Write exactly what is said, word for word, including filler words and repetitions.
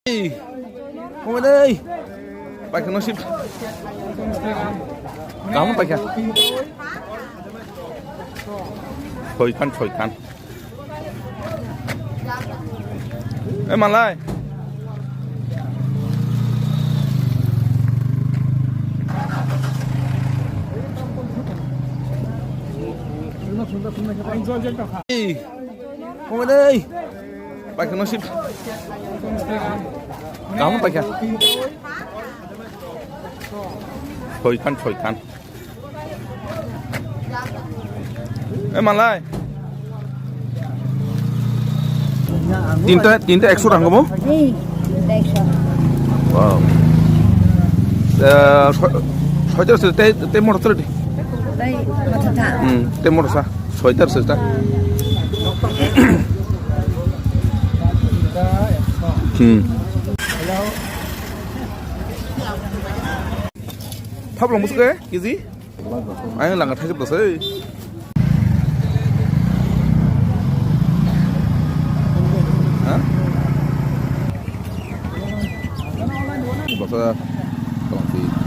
Ei, kome dei. Paikha nasib. Kamu paikha. Soikhan, soikhan. Eh, malai. Ei, kome dei. Paikha nasib. Kamu paikha. Soikhan, soikhan. Eh, malai. Tinta, tinta ekso rang mo? Hmm, tinta ekso. Wow. Eh, so-, soita se te, te mor tadi. Tei, mata ta. Hmm, te mor sa. Soita se ta. Hmm. Thap long musuke, kiji? Ayang langa thajak dosai. Ha? Basa